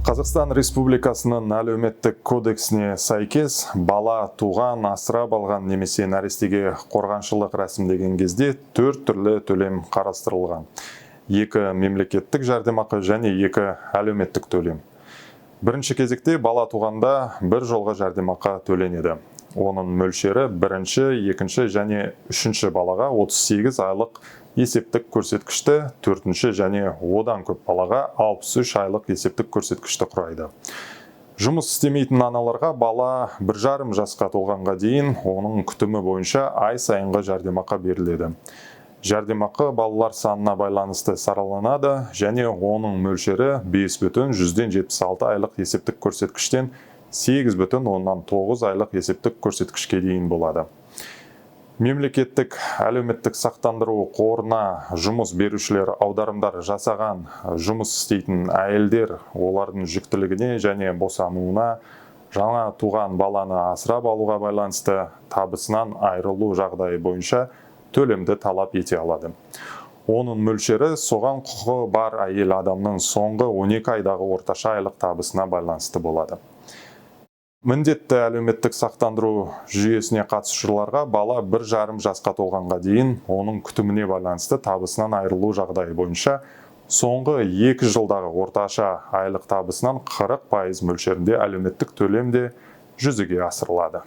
Қазақстан Республикасының Әлеуметтік кодексіне сәйкес, бала туған, асырап алған немесе нәрестеге қорғаншылық рәсімдеген кезде төрт түрлі төлем қарастырылған. Екі мемлекеттік жәрдемақы және екі әлеуметтік төлем. Бірінші кезекте бала туғанда бір жолға жәрдемақы төленеді. Оның мөлшері бірінші, екінші және үшінші балаға 38 айлық есептік көрсеткішті, төртінші және одан көп балаға 63 айлық есептік көрсеткішті құрайды. Жұмыс істемейтін аналарға бала 1,5 жасқа толғанға дейін оның күтімі бойынша ай сайынғы жәрдемақы беріледі. Жәрдемақы балалар санына байланысты сараланады және оның мөлшері 5,76 айлық есептік көрсеткіштен 8,9 айлық есептік көрсеткішке дейін болады. Мемлекеттік әлеуметтік сақтандыру қорына жұмыс берушілер аударымдар жасаған жұмыс істейтін әйелдер олардың жүктілігіне және босануына, жаңа туған баланы асырап алуға байланысты табысынан айырылу жағдайы бойынша төлемді талап ете алады. Оның мөлшері соған құқығы бар әйел адамның соңғы 12 айдағы орташа айлық табысына байланысты болады. Міндетті әлеуметтік сақтандыру жүйесіне қатысушыларға бала 1,5 жасқа толғанға дейін оның күтіміне байланысты табысынан айырылу жағдайы бойынша соңғы 2 жылдағы орташа айлық табысынан 40% мөлшерінде әлеуметтік төлем де жүзеге асырылады.